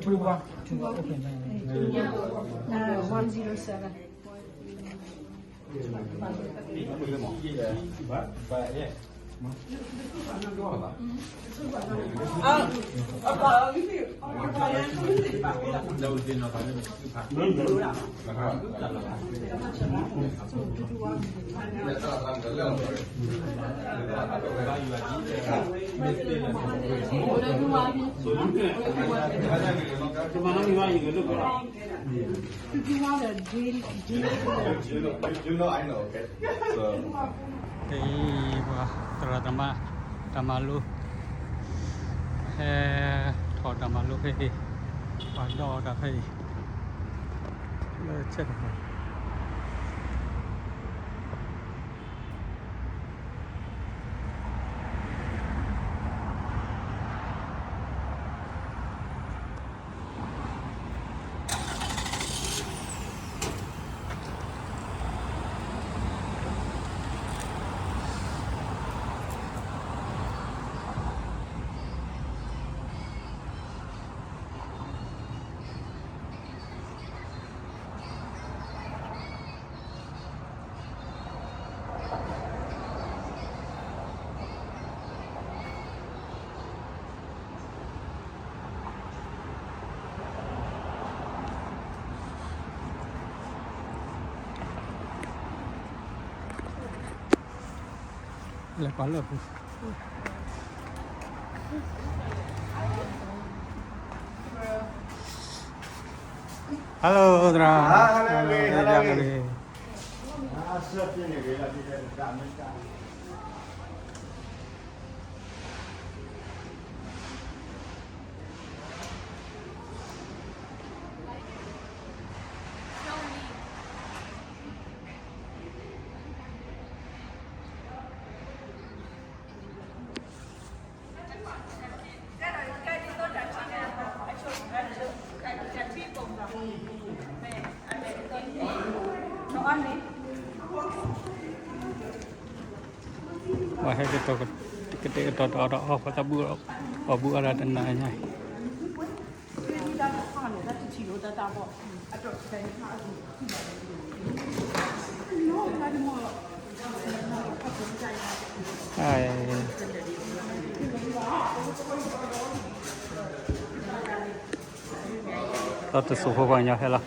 Two one, two one, open. Uh, one zero seven.ဖဲအံၤ ပှၤသရၣ်သမါ တၢ်မၤလိ ဟဲထီၣ်တၢ်မၤလိဖဲအံၤ ပှၤဒီးတၢ်ဖဲအံၤ လၢဆဲးတပၤ လဲၤကွၢ်လၢပူၤ Hello သရၣ် Hello သရၣ် Hello. Wa hek to kete to to to, oh, kota bu, oh, bu ada tenanya. Ai. Tao te sôh phô panyɔl hê lor.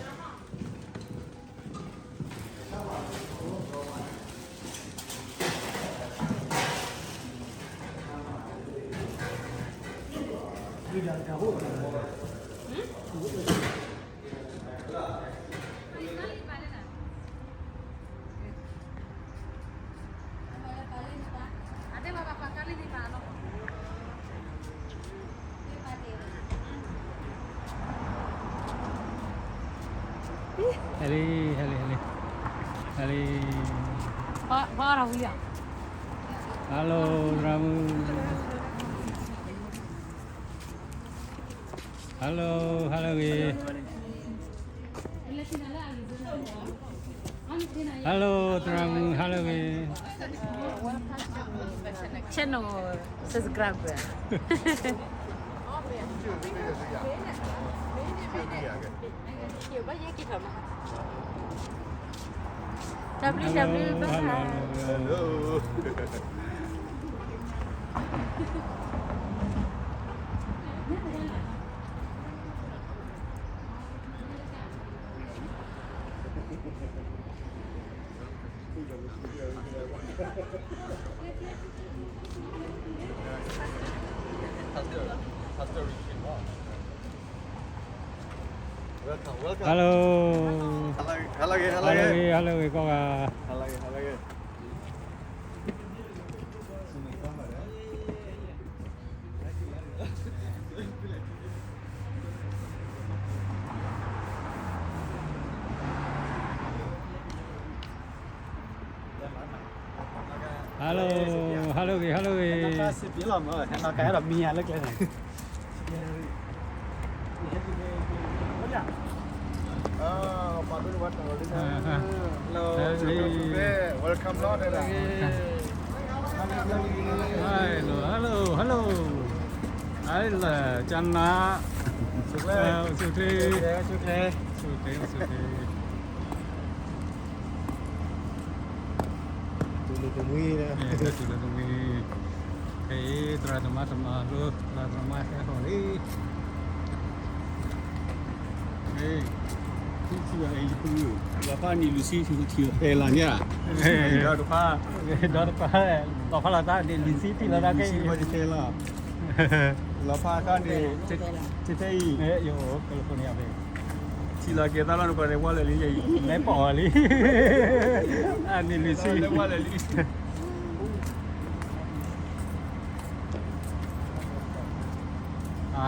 Heli, heli, heli. Heli. Hello, Ramu. Hello, hello, gê. Hello, Ramu, hello, gê. Channel subscriber. Hello, hello, hello. Hello. Hello, hello, hello, hello, ကီဂၤ. Hello, hello ဂ့ၤ, hello ဂ့ၤ. ဟဲနီၤကဟဲဒီးမံၤယၤလၢကျဲန့ၣ်. Hello, hello, hello. အလၢကနၣ်, အိၣ်ဆူၣ်ချ့, အိၣ်ဆူၣ်ချ့, အိၣ်ဆူၣ်ချ့, တုၤလၢတမှံ, တုၤလၢတမှံ, ဖဲအံၤ သရၣ်သမါတမၤလိ, သရၣ်သမါဟဲဟီၣ်လံ. လီၤဖးန့ၣ်လွံၢ်ဆံထံၣ်ဖဲလီၤန့ၣ်ဧါ, ဒီတဖၣ်, ဒီတဖၣ်, လီၤဖးလီၤသးန့ၣ်လွံၢ်ဆံထံၣ်လီၤသးခဲအံၤ, လီၤဖးခါန့ၣ်, ထံၣ်ဖဲအံၤ, ယအိၣ်ကလီၤဖိန့ၣ်ဖဲ, ထံၣ်လီၤက့ၤသးလီၤနကွၢ်န့ၣ် ဝါလၢာ်လံယအံၤ, လဲၤပိာ်အီၤလံ, အန့ၣ်လွံၢ်ဆံ, ဝါလၢာ်လံ.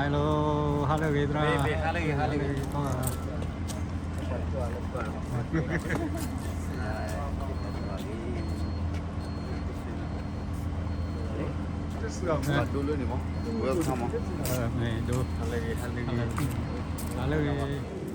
Hello, ဟါလၢအဂ့ၤသရၣ်, ဟါလၢအဂ့ၤ, ဟါလၢအဂ့ၤ, မ့ၢ်ဒိ, ဟါလၢအဂ့ၤ, ဟါလၢအဂ့ၤ.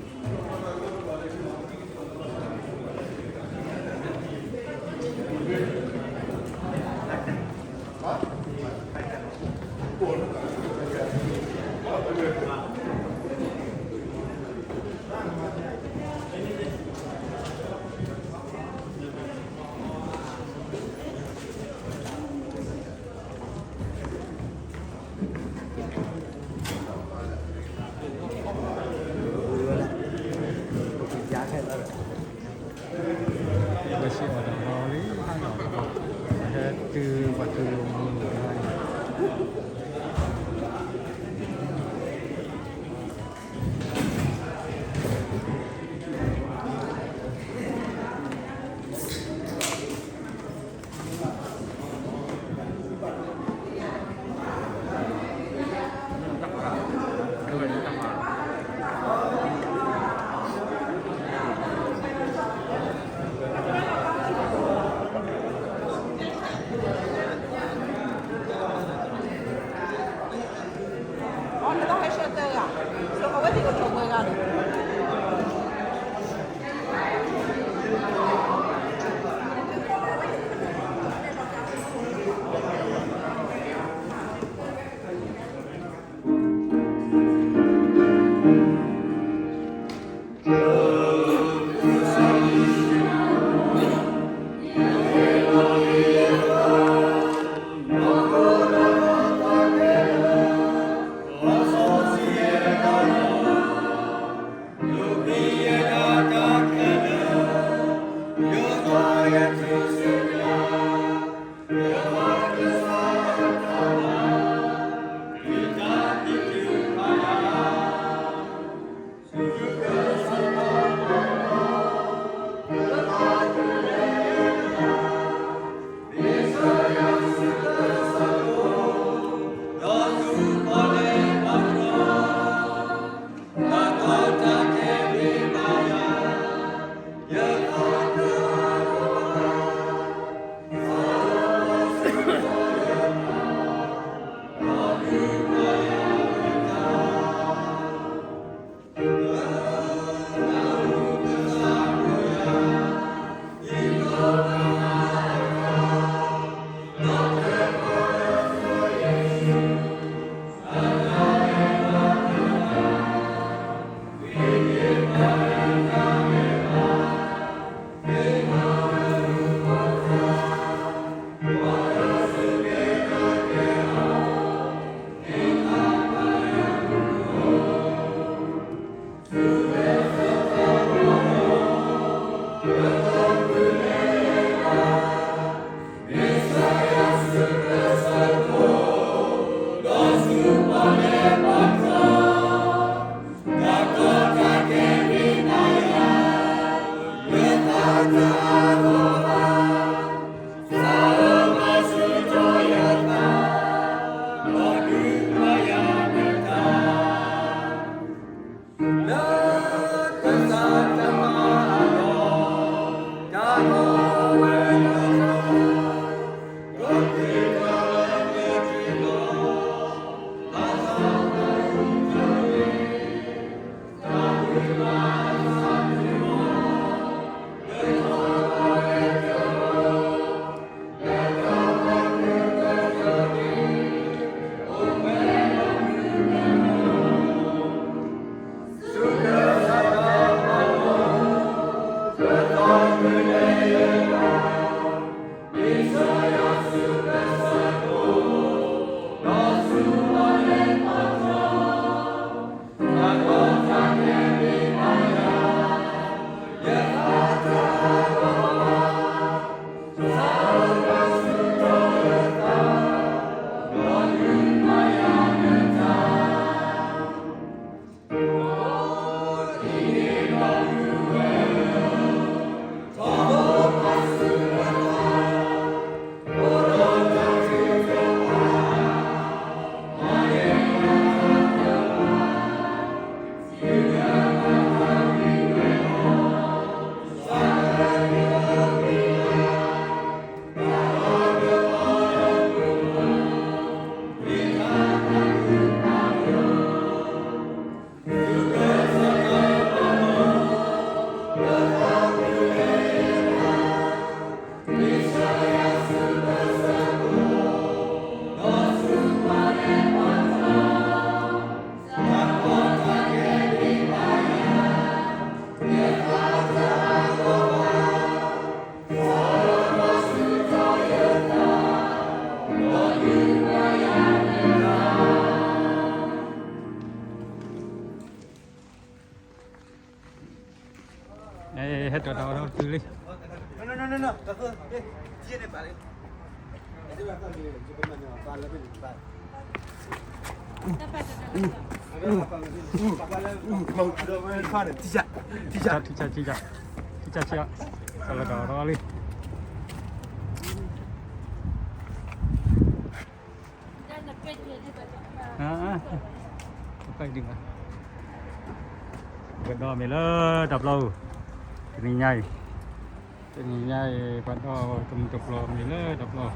ဟဲတၢ်တၢ်အီၣ်ဒီးတုၤလံ. ထံၣ်စၢ်ထံၣ်စၢ်ထံၣ်စၢ်, ကလီၤတၢ်အီၣ်ဒီးလံ. ပှၤဒီမ့ၢ်လၢတၢ်ပျီဧိၤ, တနံၤညါအံၤ, တနံၤညါအံၤ ပှၤဒီတမုၢ်တပျီမ့ၢ်လၢတၢ်ပျီ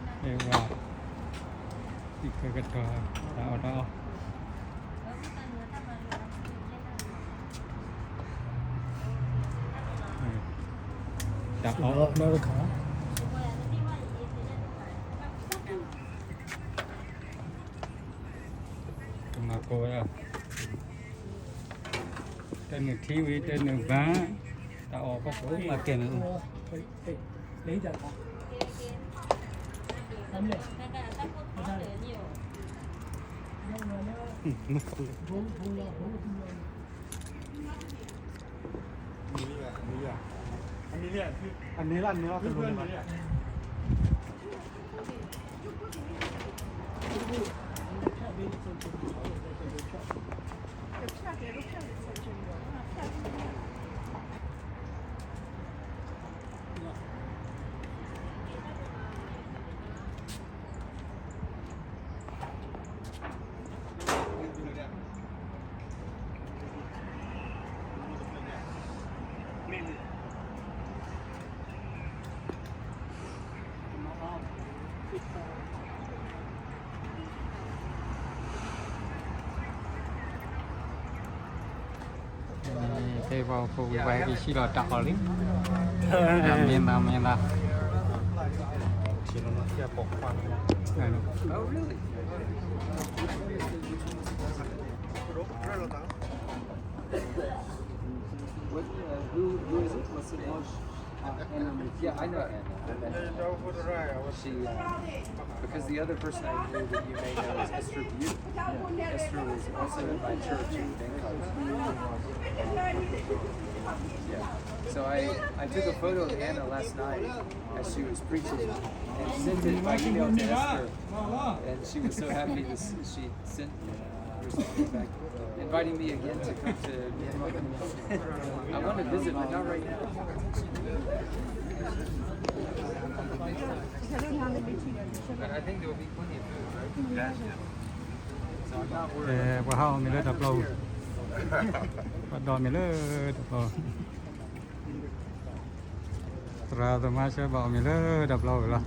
အဲဝဲ, သံၣ်ခၢကတီၤ, တၢ်အီၣ်တၢ်အီ, တၢ်အီၣ်, တမၤကိးဝဲဒၣ်, တနုာ်ထံဝံၤ တနုာ်ဘၣ်, တၢ်အီၣ်ပှၤကိးမၤကဲန့ၣ်, အန့ၣ်လၢအန့ၣ်လီၤ. Table ဖိဝံၤ ပှၤဟဲက့ၤဆံးလီၤတၢ်အီၣ်လံ, မ့ၢ်သးမ့ၢ်သး. What, uh, who, who is it? What's the name? Uh, Anna Marie. Yeah, I know Anna. I met her. She, uh, because the other person I knew that you may know is Esther Butte. Esther was also in my church in Bangkok. Yeah. So I, I took a photo of Anna last night as she was preaching and sent it by email to Esther. And she was so happy to see, she sent me a response back inviting me again to come to Myanmar. I want to visit, but not right now. But I think there will be plenty of food, right? So I'm not worried. ပှၤဟးအီၣ်မ့ၤလၢတၢ်ပျီပူၤ, ပှၤဒီမ့ၤလၢတၢ်ပျီ, သရၣ်သမါဆှၢဘၣ်အီၣ်မ့ၤလၢတၢ်ပျီပူၤလီၤ.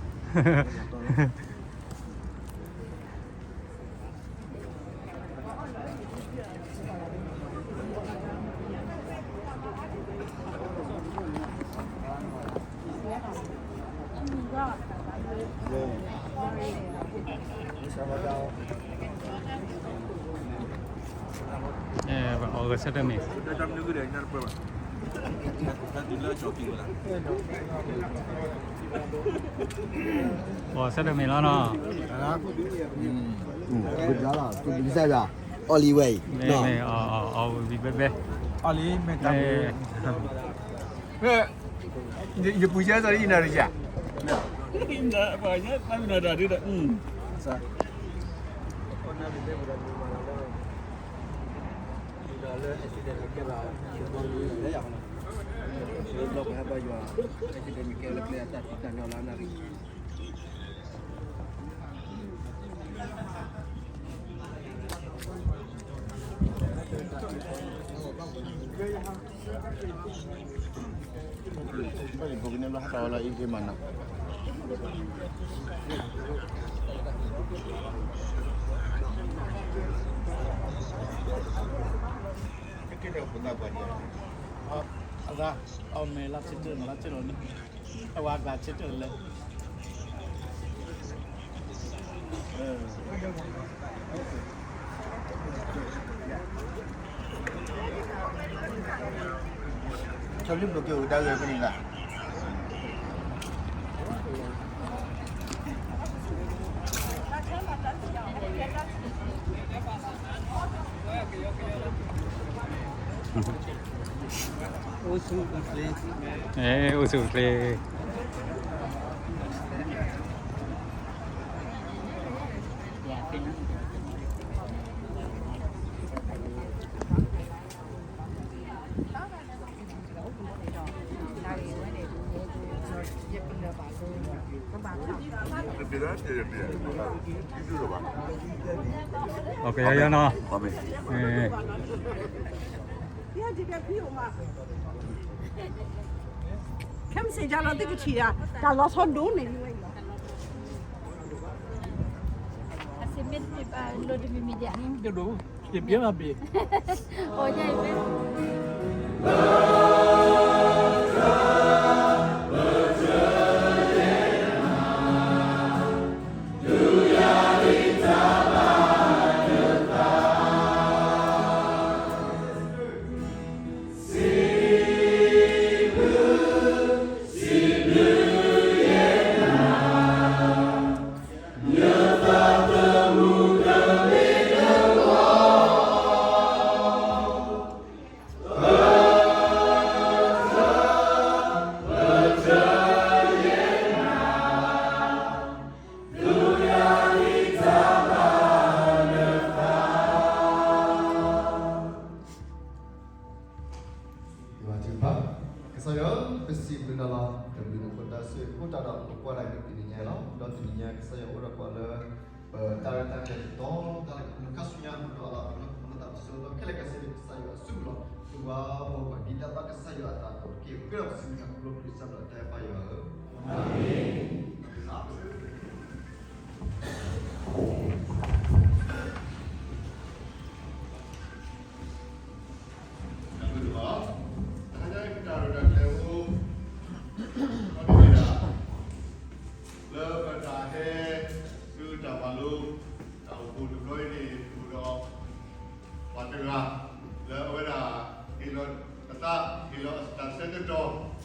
အဲ ပှၤအီၣ်ဂဲၤဆၢထၢၣ်မ့ၤ, အီၣ်ဆၢထၢၣ်မ့ၤလီၤနီၤ. အီၣ်လံဝဲအံၤ, မ့ၢ်အီၣ်ဝံၤဘဲဘဲ, အီၣ်လံမ့ၢ်တၢ်မ့ၢ် ယပူၤယဲၢ်သးလံ ယနၢ်ရံၣ်ယၤ, ပှၤယဲၢ်သးလံ နၢ်တၢ်ဒုဒီး, လၢ accident ကဲဘၣ်, လၢဘျီပဟဲဘၣ်ယွၤ, accident ကဲလၢကျဲအတၢ်ထံတၢ်ညီလၢအနၣ်ရံၣ် အဂၤ အီၣ်မ့ၤလၢဆံတၢ် မ့ၢ်လၢဆံတၢ်န့ၣ်, အဝဲအဂၤဆံတၢ်လဲၣ်. ဆီလံဘျိးက့ၤအိၣ်ကဒါဂဲၤဖဲန့ၣ်လၢ်. အိၣ်ဆူၣ်အိၣ်ချ့. အဲ အိၣ်ဆူၣ်အိၣ်ချ့. โอเค ယီၤယီၤနီၤ. အဲ ခဲမုၢ်ဆ့ၣ်ယၤလီၤ သုကထံၣ်ဒၣ် တၢ်လီၤဆီဒိၣ်န့ၣ် အစမ့ၢ်တပာ်လိၣ်တမံၤမံၤဒံး ကဒိၣ် ယပျဲမးဘ့ၣ် အီၤယဲၢ်အံၤမ့ၢ် ယွၤထုကဖၣ်, ကစၢ်ယွၤ, ပစံးဘျုးနၤလီၤ. တၢ်ဘျုးနဖိတၢ်ဆိၣ်ဂ့ၤအဃိသတးဒီး ပကွၢ်ဒၣ်က့ၤတနံၤညါလီၤ. ဒီးတနံၤညါ ကစၢ်ယွၤအိၣ်ဒီးပှၤလၢ ပတၢ်ရဲၣ်တၢ်ကျဲၤတတီၤ တၢ်လၢကမၤခါဆူညါ မၤဒီးအလၤကလီကမၤလၢတၢ်ပစိာ်ဒီး ခဲလၢာ်ခဲဆ့န့ၣ် ကစၢ်ယွၤအစုပူၤလီၤ. သုဝဲပှၤဂီၢ်ပှၤဒ်တၢ်ဘၣ်ကစၢ်ယွၤအသးဒီး က့ၤဃ့ဒီးပစံးဘျုးနၤခီဖျိ ခရံာ်စၢ်ဒီးတၢ်အဲၣ်ပၢ်ယွၤဧၢ, အၤမ့ၣ်. တၢ်ဘျုးတဖၣ်, တဟါညါအံၤ တၢ်ရဲၣ်တၢ်ကျဲၤအိၣ် ဒီးန့ၣ်ဒၣ် လၢပတၢ်ဟဲဆူတၢ်မၤလိ တၢ်အိၣ်ဖှိၣ်တဘျီအံၤန့ၣ် အိၣ်ဒီး ပှၤတဂၤ လၢအဝဲဒၣ် ဟ့ၣ်လီၤအသး ဟ့ၣ်လီၤအတၢ်ဆၢကတီၢ်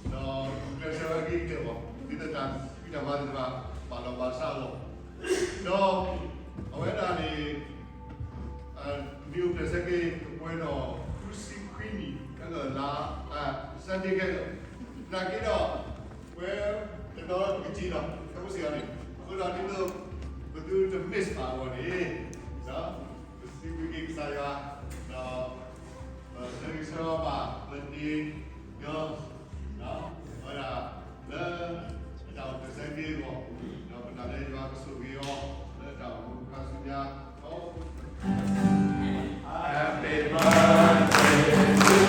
ဒီးကျဲးစၢးဝဲအဂ့ၤကတၢၢ်အဂီၢ် ဒ်သိးတၢ်ဖံးတၢ်မၤသ့ၣ်တဖၣ် ဘၣ်လီၤဘၣ်ဆးအဂီၢ်, ဒီးအဝဲဒၣ်န့ၣ် ဒုးအိၣ်ဖျဲၣ်ဆၢက့ၤ ကပှဲၤဒီး ဃုဆံခွံနံၣ် ခဲလၢာ်လါ Sunday ခဲလၢာ်, နာ်က့ဒီး ဝဲတနီၤကစံးလီၤ ခဲမုၢ်ဆ့ၣ်အံၤန့ၣ် အဃိဒီးဒ်သိး ပသုတ miss ဘၣ်အဂီၢ်န့ၣ် ပစံးဘျုးက့ၤကစၢ်ယွၤ ဒီး ပဆၢဂ့ၤဆၢဝါဘၣ် ပတံၤညီ အဝဲဒၣ် လၢအတၢ်အိၣ်ဖျဲၣ်ဆၢက့ၤအဂီၢ်, ဒီးပနာ်လၢယွၤကဆိၣ်ဂ့ၤအီၤ လၢအတၢ်အိၣ်မူခါဆူညါ Happy birthday to you.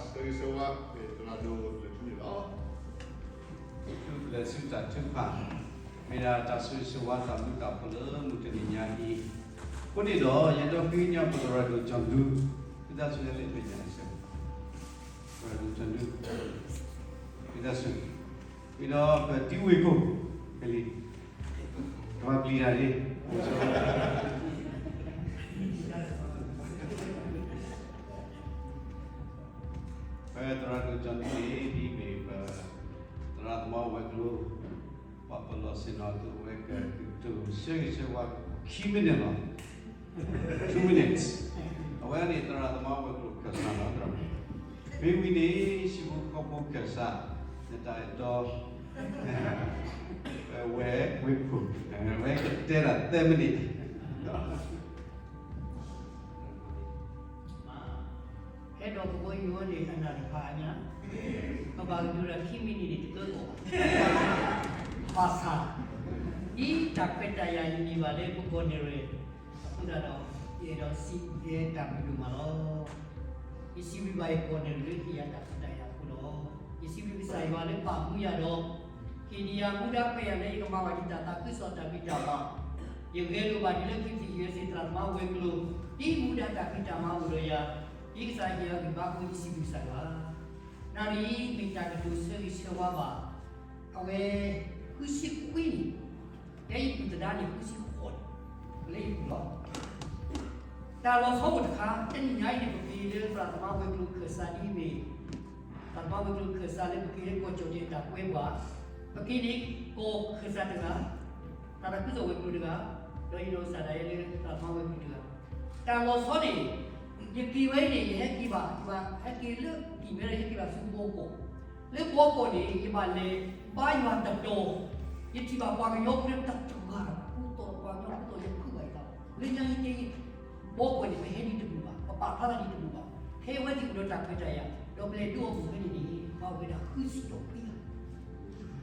ဆၢဂ့ၤဆၢဝါ သရၣ်ဒိၣ်လၢထူန့ၣ်လီၤ. ထူပလဲၤဆူတၢ်ထုကဖၣ်, မ့ၢ်ဒၣ်တၢ်ဆိၣ်ဂ့ၤဆိၣ်ဝါတၢ်ဘျုးတၢ်ဖှိၣ်လၢမုၢ်တနံၤညါအံၤ, အဃိန့ၣ်ဒီး ယအဲၣ်ဒိးဃ့ကညးပသရၣ်ဒိၣ်ကၠီၣ်ဒူ ဖုသးစူၤလၢလၢပညါစၢၤ, သရၣ်ဒိၣ်ကၠီၣ်ဒူ ဖုသးစူၤ, ဝံၤဒီးပတံၤဝ့ၢ်ခိၣ် ဖဲလံ ကဘၣ်ပျံၤတၢ်လံ, ပသရၣ်ဒိၣ်ကၠီၣ်ဒူန့ၣ် ဒ်မ့ၢ်ပသရၣ်သမါဝဲၤကျိၤ ပှၤပလီၢ်ဆ့ၣ်နီၤအသိး အဝဲကကတိၤဆၢဂ့ၤဆၢဝါခံမံးနံးလီၤ. Two minutes. အဝဲန့ၣ်သရၣ်သမါဝဲၤကျိၤခၢၣ်စးလီၤ. မ့ၢ်ဝံၤန့ၣ် ဟံၣ်ဖိဃီဖိခၢၣ်စး နတၢ်အဲၣ်တီ ဝဲၤဝ့ၢ်ခိၣ် ဝဲကတဲတၢ်သၢမံးနံး ဟဲဒီးကဘီယူၤန့ၣ် အနၢ်တဖၣ်အညါ, ပဘၣ်ကဒုးဒီးခံမံးနံးန့ၣ် တကၢကီၢ်ဘၣ်. ဘၣ်ဆၣ် ဒ်တၢ်ခွဲးတၢ်ယာ်အံၤန့ၣ်ဘၣ်လၢပကီၢ်နဲၣ်ရွဲၣ် အဃိသတးဒီး ယအဲၣ်ဒိးစံးဘျုးယတၢ်ဘျုးဒိၣ်မးလီၤ. ယစံးဘျုးဘၣ်ယကီၢ်နဲၣ်ရွဲၣ်လၢဟ့ၣ်ယၤတၢ်ခွဲးတၢ်ယာ်အဃိလီၤ. ယစံးဘျုးကစၢ်ယွၤလၢပာ်မူယၤဒီး ဟ့ၣ်ဒံးယၤမူဒါခွဲးယာ်လၢယကမၤဘၣ်ယတၢ်သးခုကစီၣ်တၢ်ဘံၣ်တၢ်ဘၣ်, ယဂဲၤလိာ်ဘၣ်ဒ်လၢ ခရံာ်ယွၤစ့ၢ်သရၣ်သမါဝဲၤကျိၤ ဒ်မူဒါတၢ်ဖံးတၢ်မၤအိၣ်ဒီးယၤ, ဒ်ကစၢ်ယွၤဂံၢ်ဘါအဃိယစံးဘျုးကစၢ်ယွၤ, နၣ်ရံၣ်မ့ၢ်တၢ်ကတိၤဆၢဂ့ၤဆၢဝါဘၣ်, အဝဲ ဃုဆံခွံနံၣ်, ယဲယပူၤသဒါန့ၣ် ဃုဆံဃိးနံၣ်, လၢယပူၤလီၤ. တၢ်လီၤဆီအိၣ်တခါ, တနံၤညါအံၤန့ၣ် ပက့ၤလၢသရၣ်သမါဝဲၤကျိၤခၢၣ်စးဒ်မ့ၢ် သရၣ်သမါဝဲၤကျိၤခၢၣ်စးလၢပက့ၤလၢကီၢ်ကၠီၣ်တဲၣ်တၢ်ကွဲပှၤ, ပက့ၤန့ၣ်ကီၢ်ခၢၣ်စးတဂၤ, သရၣ်ဒိၣ်ကၠီၣ်ဝဲၤကျိၤတဂၤ, ဒီးယနီၢ်ကစၢ်ဒၣ်ယဲလၢသရၣ်သမါဝဲၤကျိၤတဂၤ, တၢ်လီၤဆီန့ၣ် ယက့ၤဝဲအံၤန့ၣ် ယဟဲက့ၤဘၣ်, ယဘၣ်ဟဲက့ၤလၢကံၣ်မဲဒီး ယဟဲက့ၤဘၣ်ဆူဘီကီၢ်, လၢဘီကီၢ်န့ၣ် ယဘၣ်လဲၤဘါယွၤတတီၤ, ယထံၣ်ဘၣ်ပှၤကညီဖိလၢတဂၤ, ကူသိးပှၤကညီဖိသိး ယဖုးဘၣ်ယသး, လၢညါယက့ၤ ဘီကီၢ်န့ၣ် ပဟဲဒ်တမုာ်ဘၣ်, ပပာ်ဖျါထီၣ်ဒ်တမုာ်ဘၣ်, ခဲအံၤအဝဲသ့ၣ်အိၣ်ဒီးတၢ်ခွဲးတၢ်ယာ်, ဒီးပလဲၤဒိအီၤမုၢ်ဖဲန့ၣ်န့ၣ် ပှၤအိၣ်ဝဲဒၣ်ဃုဆံဒီးခွံဂၤ,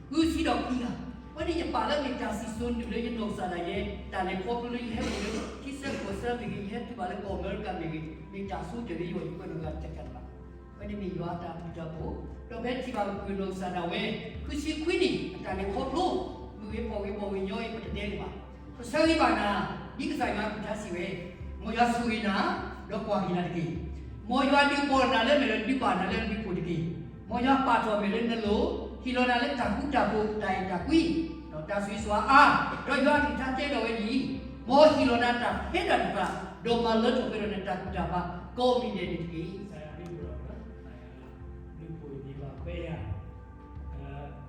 ဃုဆံဒီးခွံဂၤ, အဝဲန့ၣ်ယပာ်လၢမ့ၢ်တၢ်စံၣ်စိၤနုာ်လၢယနီၢ်ကစၢ်ဒၣ်ယဲ, တၢ်လဲၤခီဖျိလၢယဟဲအိၣ်လၢ ထံဆၢကီၢ်ဆၢမ့ၢ်ဂ့ၤ, ယဟဲတုၤဘၣ်လၢကီၢ်အမဲရကၤမ့ၢ်ဂ့ၤ, မ့ၢ်တၢ်ဆိကတၢၢ်လၢယဂီၢ် ယကွဲးနီၣ်ဂၤတကးတဘၣ်, အဝဲန့ၣ်မ့ၢ်ယွၤအတၢ်ဘျုးတၢ်ဖှိၣ်, ဒီးဖဲထံၣ်ဘၣ်ပနီၢ်ကစၢ်ဒၣ်ဝဲ ဃုဆံခွံနံၣ် အတၢ်လဲၤခီဖျိ, မုၢ်ဂ့ၤဖီၣ်ဂ့ၤ ဘီၣ်ဂ့ၤညီဂ့ၤ ပတတဲဒံးဘၣ်, ပဆၢဂ့ၤဘၣ်နၤ, ဒ်ကစၢ်ယွၤကလုၢ်ကထါစံးဝဲ, မ်ယွၤဆိၣ်ဂ့ၤနၤ, ဒီးကွၢ်က့ၤနၤတက့ၢ်. မ်ယွၤဒုးပီၢ်နၤလၢအမဲာ်ဒီးဒုးဘၣ်နၤလၢအဒုးခိၣ်တက့ၢ်. မ်ယွၤပာ်ထီၣ်အမဲာ်လၢနလိၤ, ဟ့ၣ်လီၤနၤလၢတၢ်ဃူတၢ်ဖိး တၢ်အဲၣ်တၢ်ကွံ, ဒီးတၢ်ဆိၣ်ဂ့ၤဆိၣ်ဝါအါ, ဒီးယွၤအကလုၢ်ကထါတဲဒီးဝဲဒ်အံၤ, မ်ဟ့ၣ်လီၤနၤတၢ်ဖဲဒၣ်တဖၣ်, ဒီးမၤလၢထီၣ်ပှဲၤထီၣ်နတၢ်ကူၣ်တၢ်ဖး ကိးမံၤဒဲးန့ၣ်တက့ၢ်. ဒုးပီၢ်ယဘၣ်ခွဲးယာ်,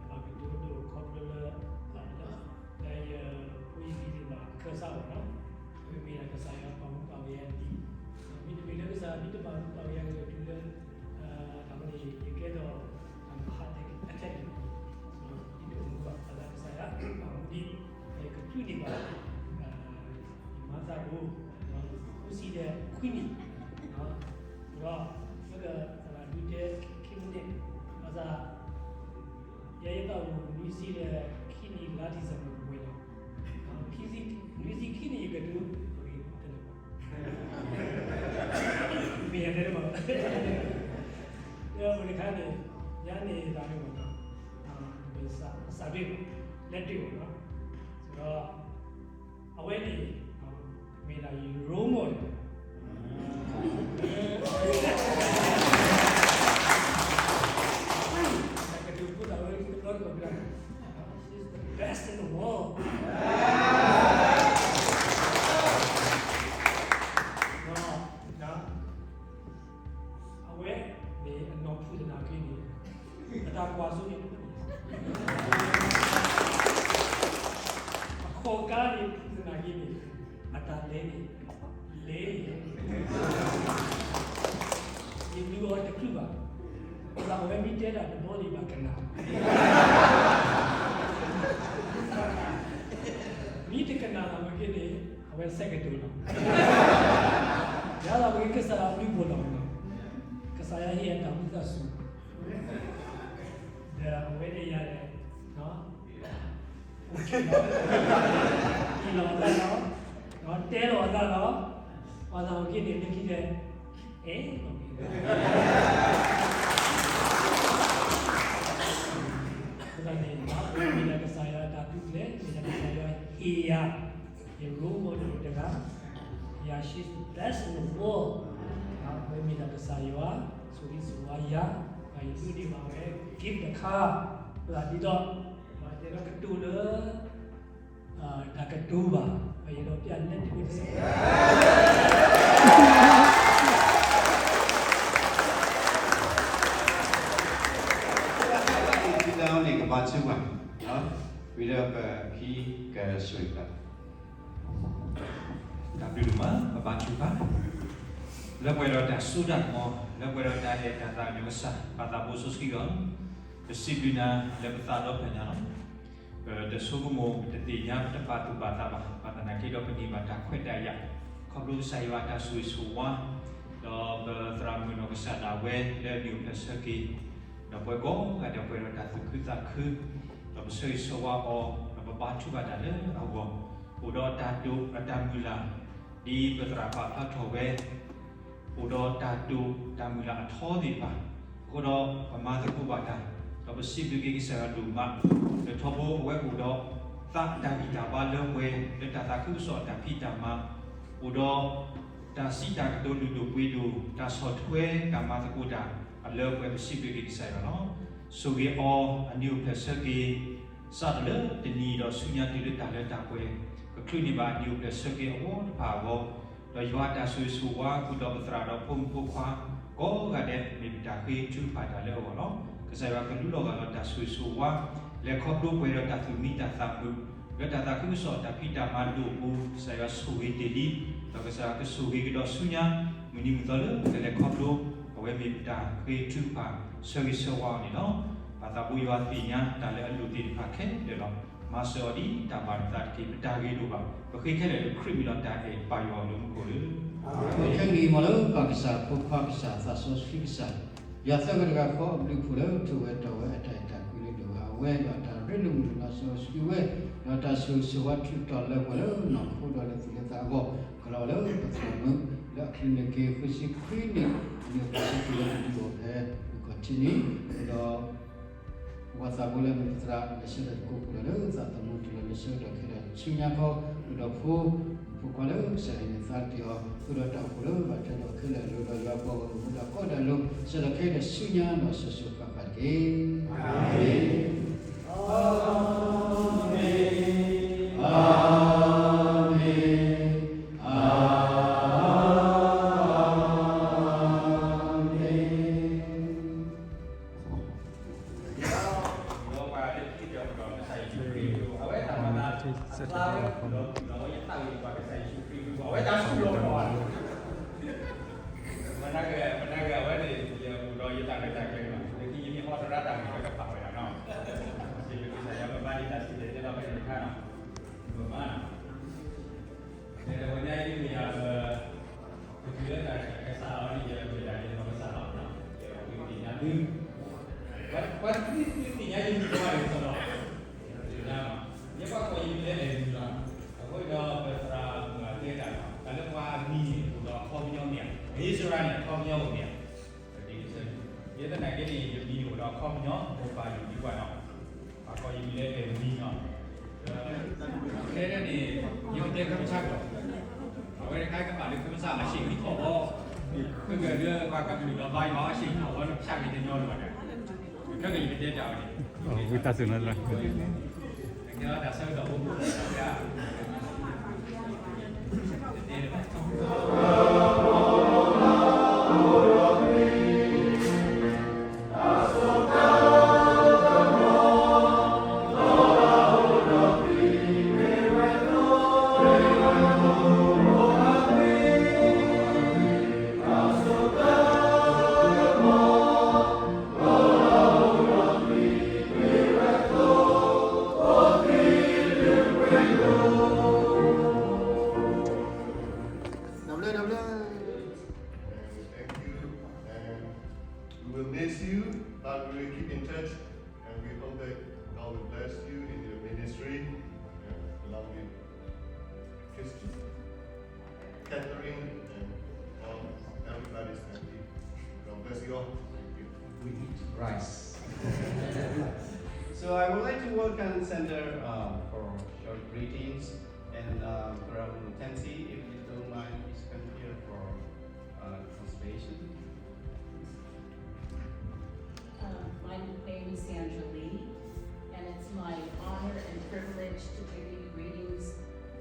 ဘၣ်ကတိၤဒိၣ်ခီဖျိလၢ လၢယဖိယလံၤသ့ၣ်တဖၣ်အခၢၣ်စးအဂီၢ်လီၤ. မ့ၢ်ဒၣ်ကစၢ်ယွၤပာ်မူပာ်ဂဲၤယၤဒ်, မ့တမ့ၢ်လၢကစၢ်ယွၤမ့ၢ်တပာ်မူပာ်ဂဲၤယၤက့ၤတုၤလၢ တၢ်မနုၤန့ၣ် ယကဲထီၣ် အဟးတဲအထဲန့ၣ်လီၤ. ယတအိၣ်မူဘၣ်ဘၣ်ဆၣ်ဒီးကစၢ်ယွၤပာ်မူဒ် ယကထုးန့ၢ်ဘၣ် ယမၤသးဒိၣ် ဃုဆံဒီးခွံနံၣ်, ဒီး ယကသရၣ်ဒိၣ်တဲခံမံၤန့ၣ်, ဘၣ်ဆၣ် ယဲယသးအိၣ်နွံဆံဒီးခံနံၣ်လါ December ပှဲၤလီၤ. နွံဆံခံနံၣ်ယကဒိး မ့ၢ်ယတဲတဘၣ်, ဒီးမ့ၢ်တခါန့ၣ် ယၤန့ၣ်သးဒိၣ်မး, ပစးဒ့ၣ် လဲၤတ့ၢ်မး, ဒီး အဝဲန့ၣ် မ့ၢ်ဒၣ်ယ role model ကတိၤဖိသၣ်ဝဲတဘျီတခီၣ်ကျါ, she's the best in the world. ဒီး အဝဲန့ၣ်အနီၢ်ဖုသနာ်က့န့ၣ် အတၢ်ကွၢ်စိန့ၣ် အခီၣ်ကါန့ၣ်ဖုသနာ်က့န့ၣ် အတၢ်လဲၤန့ၣ် လဲၤန့ၣ် ယလူၤအီၤတချုးဘၣ်, အဝဲမ့ၢ်တဲတၢ်တဘျီန့ၣ်ဘၣ်ကနၣ်, မ့ၢ်တကနၣ်သးမ့ၢ်က့န့ၣ် အဝဲဆဲးကတိၤလီၤ. ယၤလီၤပက့ၤကစၢ်ယွၤအဘျုးအဖှိၣ်လီၤ, ကစၢ်ယွၤဟ့ၣ်အတၢ်မူသးစူၤ, ဒီးအဝဲန့ၣ်ယၤလဲၣ်, ဟ့ၣ်လီၤအသးလီၤ, တဲလီၤအသးလီၤ, ပှၤသးမ့ၢ်က့န့ၣ် လၢခံလဲၣ်, အဲၣ်လီၤက့ၤ အဃိသတးန့ၣ် မ့ၢ်ဒၣ်ကစၢ်ယွၤအတၢ်ဒုးကျဲ, မ့ၢ်ဒၣ်ကစၢ်ယွၤဟ့ၣ်ယၤ, hero ဂီၢ်န့ၣ်တဂၤ, ယၤ she's the best in the world, အဝဲမ့ၢ်ဒၣ်ကစၢ်ယွၤ ဆိၣ်ဂ့ၤဆိၣ်ဝါယၤ, ယဒိးန့ၢ်ဘၣ်ဝဲ gift တခါ, အဃိသတးဒ်သိး ယဲဒၣ်ကတိၤလၢ တၢ်ကတိၤဘၣ်, ယဲဒၣ်ပျၢ်နဲတမံၤ ဒ်န့ၣ် ကဘါထုကဖၣ်, ဝံၤဒီးပခံကဆိၣ်ဂ့ၤဘၣ်, တၢ်ဘျုးဒိၣ်မး ပဘါထုကဖၣ်, လၢပှဲၤဒီးတၢ်စိတၢ်ကမီၤ, လၢပှဲၤဒီးတၢ်အဲၣ်တၢ်သးကညီၤကစၢ်, ပၢ်သးဘိစီဆှံဂီၢ်, ပစံးဘျုးနၤလၢပသးဒီဖျၢၣ်ညါလီၤ. ပတဆိကမိၣ် ပတသ့ၣ်ညါ ပတပာ်သူၣ်ပာ်သးဘၣ်, ဘၣ်ဆၣ်သနာ်က့ဒီးပန့ၢ်ဘၣ်တၢ်ခွဲးတၢ်ယာ်, ခီဖျိကစၢ်ယွၤအတၢ်ဆိၣ်ဂ့ၤဆိၣ်ဝါ, ဒီးပသရၣ်မုၣ်နီၢ်ကစၢ်ဒၣ်ဝဲလၢအနံၣ်အိၣ်ဖျဲၣ်ဆၢက့ၤ, ဒီးပဝဲကိးဂၤဒဲးပှဲၤဒီးတၢ်သူၣ်ခုသးခု, ဒီးပဆၢဂ့ၤဆၢဝါအီၤ, ဒီးပဘါထုကဖၣ်တၢ်လၢအဂီၢ်, အိၣ်ဒီးတၢ်တိာ်အတၢ်မုၢ်လၢ်, ဒ်ပသရၣ်ပာ်ဖျါထီၣ်ဝဲ အိၣ်ဒီးတၢ်တိာ်တၢ်မုၢ်လၢ်အထီသ့ၣ်တဖၣ်, အဃိဒီးပမၤသကိးဘၣ်တၢ်, ဒီးပစံးဘျုးက့ၤကစၢ်ယွၤဒိၣ်မး, လၢထီဘိအဝဲအိၣ်ဒီးသးအတၢ်ဂံၢ်တၢ်ဘါလၢပှဲၤ, လၢတၢ်သးခုကစီၣ်အတၢ်ဖံးတၢ်မၤ, အိၣ်ဒီးတၢ်စံးတၢ်ကတိၤလုၢ်ဒိၣ်ပှ့ၤဒိၣ်, တၢ်ဆီၣ်ထွဲတၢ်မၤသကိးတၢ်အလၢပှဲၤ ပစံးဘျုးက့ၤကစၢ်ယွၤလီၤ. ဆိၣ်ဂ့ၤအီၤအနံၣ်အိၣ်ဖျဲၣ်ဆၢက့ၤ စးထီၣ်လၢတနံၤဒီးဆူညါတုၤလၢတၢ်လၢတၢ်ပှဲၤ, ကချုးန့ၢ်ဘၣ်အနံၣ်အိၣ်ဖျဲၣ်ဆၢက့ၤအဝီတဖၣ်အဂီၢ်, ဒီးယွၤအတၢ်ဆိၣ်ဂ့ၤဆိၣ်ဝါဃုာ်ဒီးပသရၣ်ဒီးဖိမုၣ်ဖိခွါ ကိးဂၤဒဲး မ့ၢ်ပတၢ်ဃ့ထုကဖၣ်တၢ်လၢအဂီၢ်လီၤ. ကစၢ်ယွၤကလူလီၤဂာ်ဒီးတၢ်ဆိၣ်ဂ့ၤဆိၣ်ဝါ, လဲၤခီဖျိပှဲၤဒီးတၢ်သူၣ်မံတၢ်သးမုာ်, လၢတၢ်သးခုကစီၣ်တၢ်ဖံးတၢ်မၤဒိၣ်အပူၤ, ကစၢ်ယွၤဆိၣ်ဂ့ၤတ့ၢ်လံ, ဒီးကစၢ်ယွၤကဆိၣ်ဂ့ၤကဒီးဆူညါ, မုၢ်နံၤမုၢ်သီလၢကလဲၤခီဖျိ, အဝဲမ့ၢ်ပတၢ်ဃ့ထုကဖၣ် ဆၢဂ့ၤဆၢဝါအီၤန့ၣ်လီၤ. ပၢ်သးဘိယွၤသ့ၣ်ညါတၢ်လၢအလိၣ်သ့ၣ်တဖၣ်ခဲလၢာ်လီၤ. မၤစၢၤအီၤဒ်တၢ်ဘၣ်နသးတက့ၢ်. ပတၢ်ဂ့ၤတအိၣ်ဘၣ်. ပဃ့ခဲလၢာ်လၢခရံာ်မံၤဒီးတၢ်အဲၣ်ပၢ်ယွၤအလိၤမူခိၣ်လၢ ခဲကနံၣ်အံၤမ့ၢ်လၢပၢ်ကစၢ် ဖိခွါကစၢ် သးစီဆှံကစၢ်, ယွၤသၢဂၤတဂၤဃီအဘျုးအဖှိၣ်လၢထိၣ်ဝဲတီၢ်ဝဲအတၢ်အဲၣ်တၢ်ကွံလၢဒိၣ်အဝဲဒီးတၢ်ရ့လိာ်မုာ်လီၤစီဆှံဝဲ, ဒီးတၢ်ဆိၣ်ဂ့ၤဆိၣ်ဝါထုးထီၣ်လၢပှၤလၢနီၢ်ခိဒီးလၢသူၣ်လၢသးအဂီၢ်, ကလီၤလၢပသရၣ်မုၣ်လၢအချံးန့ၢ်က့ၤ ဃုဆံခွံနံၣ်, အနံၣ်အိၣ်ဖျဲၣ်ဆၢက့ၤလၢပဒုးအိၣ်ဖဲ မုၢ်ကီၢ်ထံနံၣ်, ဒီး ပှၤသးဘိလၢအမ့ၢ်ပသရၣ် လဲၤဆၢထၢၣ်သကိးပူၤလီၤလၢသးသမူတုၤလီၤလၢဆၢကတီၢ်ခဲလၢာ်ဆူညါခီ, ဃုာ်ဒီးဖိမုၣ်ဖိခွါလၢကစၢ်ယွၤန့ၢ်သါတ့ၢ်အီၤ, ဃုာ်ဒီးတၢ်အိၣ်ဖှိၣ်လၢဘၣ်ထွဲဒီးခဲလၢာ်အလိၤ, ဒီးယွၤပှၤဂီၢ်မုၢ်ဖိဒီးကိးဂၤဒဲးအလိၤ, ဆၢကတီၢ်ခဲလၢာ်ဆူညါဒီးစိၤစိၤဃၣ်ဃၣ်တက့ၢ်. အၤမ့ၣ်, အၤမ့ၣ်, အၤမ့ၣ်, အၤမ့ၣ်. မနုၤဂ့ၤ မနုၤဂ့ၤ အဝဲန့ၣ် ယအိၣ်ဒီးယတၢ်ရဲၣ်တၢ်ကျဲၤဘၣ်, လၢခံယမ့ၢ်ဟီသရၣ်တၢ်ဂ့ၢ် ကဖးဝဲဒၣ်နီၤ, ယကစၢ်ယွၤပဘါယတၢ်စံၣ်တဲၤတဲလီၤဖဲန့ၣ်တခါနီၤ, မ့ၢ်မးနီၤ, ဒီးဝဲညါအံၤမ့ၢ်ယၤလၢ ပတုၤလၢတၢ်ကစၢ်အီၤန့ၣ် ယမ့ၢ်ဒၣ်ယနီၢ်ကစၢ်လီၤ, ယသ့ၣ်ညါသု, ပှၤတသ့ၣ်ညါယမံၤဘၣ်န့ၣ်လီၤ, ယသ့ၣ်ညါ, ယပှၤကိးယမံၤလၢအဲၣ်မုၢ်လီၤ, အဃိဒီးပသရၣ်မုၣ်အတဲတၢ်လီၤ, တၢ်လၢပှၤအမံၤန့ၣ်အိၣ်ဒီးအခီပညီမ့ၢ်ဧါ, အံၣ်စရ့လးန့ၣ် အခီပညီအိၣ်မ့ၢ်ဧါ, ယသနာ်က့န့ၣ် ယမံၤန့ၣ်အိၣ်ဒီးအခီပညီ, မိၢ်ပၢ်ယုၢ်ဒုပှၤနီၤ, ပှၤကိးယမံၤလၢအဲၣ်မုၢ်လီၤ, ဖဲန့ၣ် ယအိၣ်တဲခရံာ်ဖိကီၢ်, အဝဲတခါကပာ်လၢခရံာ်ဖိအဆ့ၣ်ဂံၢ်ထီၣ်ဘီ, ဖဲကဒီးပှၤကမျၢၢ်ဒီးဘါယွၤအဆ့ၣ်ဂံၢ်ထီၣ်ဘီ နကဆၣ်က့ၤတညီလၢၤဘၣ်, ခဲကနံၣ်အံၤပတဲတၢ်ဝဲန့ၣ်, ဝံသးစူၤနီၤ, တၢ်ဆၢကတီၢ်ဖိ တၢ်ဘျုး, တၢ်ဘျုး. And we thank you, and we will miss you, but we will keep in touch, and we hope that God will bless you in your ministry, and along with Christian, Catherine, and all, everybody's family. Bless you all. We eat rice. So I would like to welcome Sandra uh, for short greetings and uh, Brother Tensi, if you don't mind, please come here for uh, translation. Um, my name is Sandra Lee, and it's my honor and privilege to give you greetings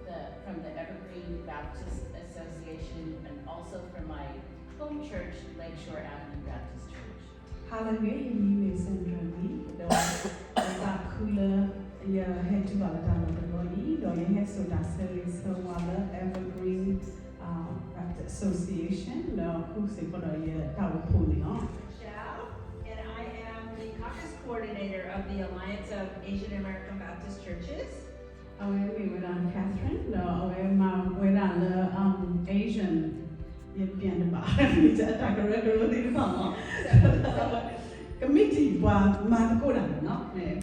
the, from the Evergreen Baptist Association and also from my home church, Lakeshore Avenue Baptist Church. Hello, ယမံၤမ့ၢ် Sandra Lee ဒီး ယသးခုလၢ ယဟဲတုၤဘၣ်လၢတၢ်လီၢ်တဘျီအံၤ ဒီးယဟဲစိာ်တၢ်ဆၢဂ့ၤဆၢဝါလၢ Evergreen Baptist Association ဒီးဃုစ့ၢ်ကီးဒီးယတၢ်အိၣ်ဖှိၣ်န့ၣ်လီၤ. And I am the caucus coordinator of the Alliance of Asian American Baptist Churches. အဝဲမ့ၢ်ဝဲဒၣ် Catherine ဒီးအဝဲမၤဝဲဒၣ်လၢ Asian ယပျံၤတဘၣ် တၢ်ကရၢကရိသ့ၣ်တဖၣ်လီၤ. committee ပှၤမၤသကိးတၢ်န့ၣ်လီၤ.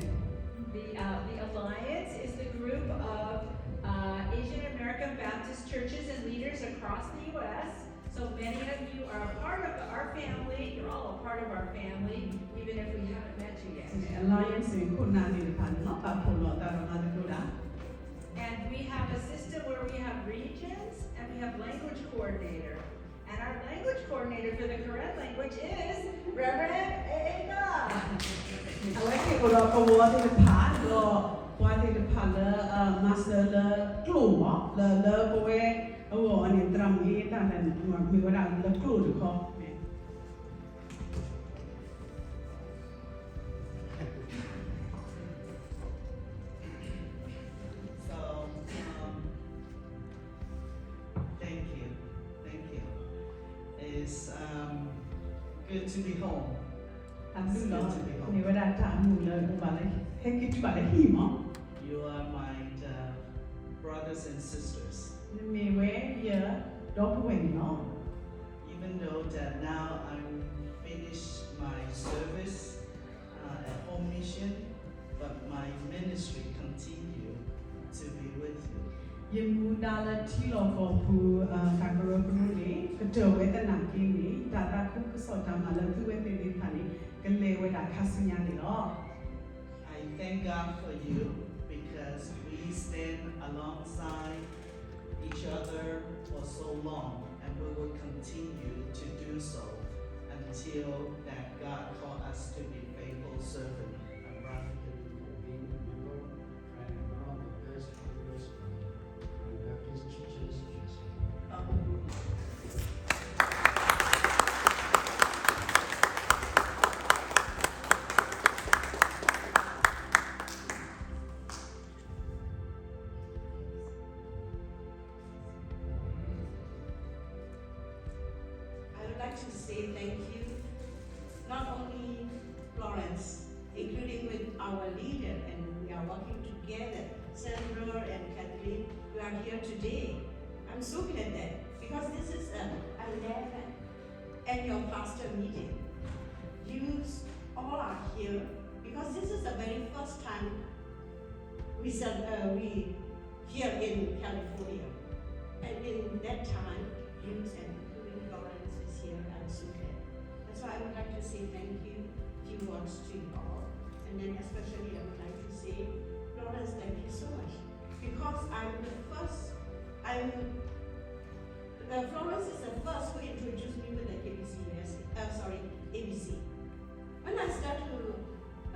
The, uh, the Alliance is the group of uh, Asian American Baptist churches and leaders across the U S. So many of you are a part of our family. You're all a part of our family, even if we haven't met you yet. Alliance န့ၣ်ခိၣ်နၢ်သ့ၣ်တဖၣ်န့ၣ်လီၤ ပာ်ဖှိၣ်လီၤသးဒီးမၤသကိးတၢ် And we have a system where we have regions and we have language coordinator. And our language coordinator for the Karen language is Reverend Ava. အဝဲသ့ၣ်အိၣ်ဒီးကဝီၤသ့ၣ်တဖၣ်ဒီး ပှၤသ့ၣ်တဖၣ်လၢ မၤစၢၤလၢကျိာ်မး လၢလၢပဝဲအဂီၢ်န့ၣ် သရၣ်မုၣ်အ့တၢ်မ့ၢ်ဝဲဒၣ်လၢကျိာ်တခီ So, um, thank you. Thank you. It's um, good to be home. အဘျုးလီၤ မ့ၢ်ဝဲဒၣ်တၢ်အမုာ်လၢအိၣ်ဘၣ်လၢ ဟဲက့ၤတုၤဘၣ်လၢဟံၣ်မး You are my uh, brothers and sisters. နမ့ၢ်ဝဲယဒီပုၢ်ဝဲၢ်န့ၣ်လီၤ Even though that now I'm finished my service uh, at Home Mission, but my ministry continue to be with you. ယမူဒါလၢထံလီၢ်ကီၢ်ပူၤ တၢ်ကရၢကရိန့ၣ် ကတၢၢ်ဝဲသနာ်က့န့ၣ် တၢ်သးခုကစီၣ်တၢ်မၤလၢသုဝဲသ့ၣ်သ့ၣ်တဖၣ်န့ၣ် ကလဲၤဝဲဒၣ်ခါဆူညါန့ၣ်လီၤ. I thank God for you because we stand alongside each other for so long, and we will continue to do so until that God call us to be faithful servant. I'm Brother David David Miller, and I'm one of the best members of the Baptist Churches. I would like to say thank you, not only Florence, including with our leader, and we are working together, Sandra and Kathleen, we are here today. I'm so glad that because this is a, a eleven annual pastor meeting. You all are here because this is the very first time we, cel- uh, we here in California. And in that time, you and including Florence is here and Susan. That's why I would like to say thank you, few words to you all. And then especially I would like to say, Florence, thank you so much. Because I'm the first, I'm, uh, Florence is the first who introduced me with the A B C, yes, uh, sorry, A B C. When I start to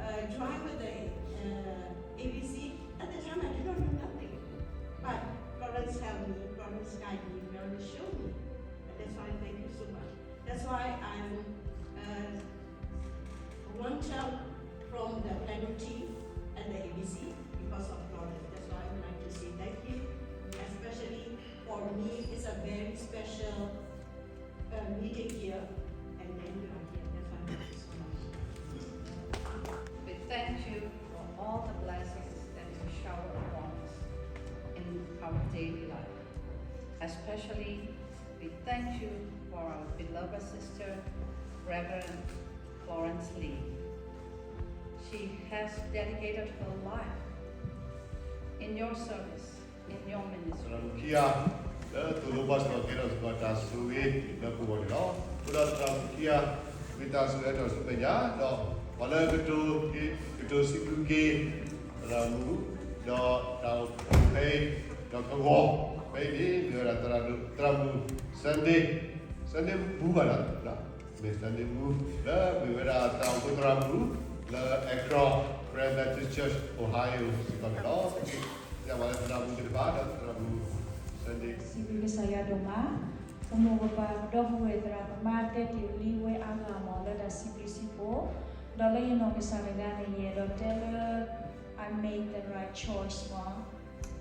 uh, join with the uh, A B C, at the time I did not know nothing. But Florence helped me, Florence guided me, Florence showed me. And that's why I thank you so much. That's why I'm uh, one child from the planning team at the A B C because of Florence. That's why I would like to say thank you. Especially for me, it's a very special uh, meeting here, and then you are here. That's why I thank you so much. We thank you for all the blessings that you shower upon us in our daily life. Especially, we thank you for our beloved sister, Reverend Florence Lee. She has dedicated her life in your service, in your ministry. သရၣ်မုၣ်ခံဂၤ လၢသိၣ်လိပှၤစ့ၢ်ကီးကဲထီၣ်စ့ၢ်ကီးတၢ်ဆိၣ်ဂ့ၤလၢပဂီၢ်န့ၣ်လီၤ. အဃိဒီးသရၣ်မုၣ်ခံဂၤ ဝံသးစူၤအဲၣ်ဒိးဆူမဲာ်ညါ ဒီးပှၤလၢကတိၤ ကတိၤစံးဘျုးက့ၤ သရၣ်မုၣ် ဒီးတၢ်အိၣ်ဖှိၣ်ဖဲအံၤ ဒီးကဝီၤ ဖဲအံၤန့ၣ် မ့ၢ်ဝဲဒၣ်သရၣ်ဒိၣ် သရၣ်မုၣ် Sunday, Sunday မူဘၣ်ဒီး မ့ၢ် Sunday မူ လၢမ့ၢ်ဝဲဒၣ်တၢ်အိၣ်ဖှိၣ်သရၣ်မုၣ် လၢ Akron Grand Baptist Church, Ohio စ့ၢ်ကီးန့ၣ်လီၤ. ယဝဲလၢသရၣ်မုၣ်သ့ၣ်တဖၣ်ဒီးသရၣ်မုၣ် Sunday စံးဘျုးကစၢ်ယွၤဒိၣ်မး, ပမိၢ်ပပၢ်ပဒီပုၢ်ဝဲၢ်သရၣ်သမါ တဲတ့ၢ်လံဝဲအါဂၤမး လၢတၢ်စံးဘျုးစံးဖှိၣ်, ဒီးလၢယနီၢ်ကစၢ်တဂၤန့ၣ် ယအဲၣ်ဒိးတဲလၢ I made the right choice မး.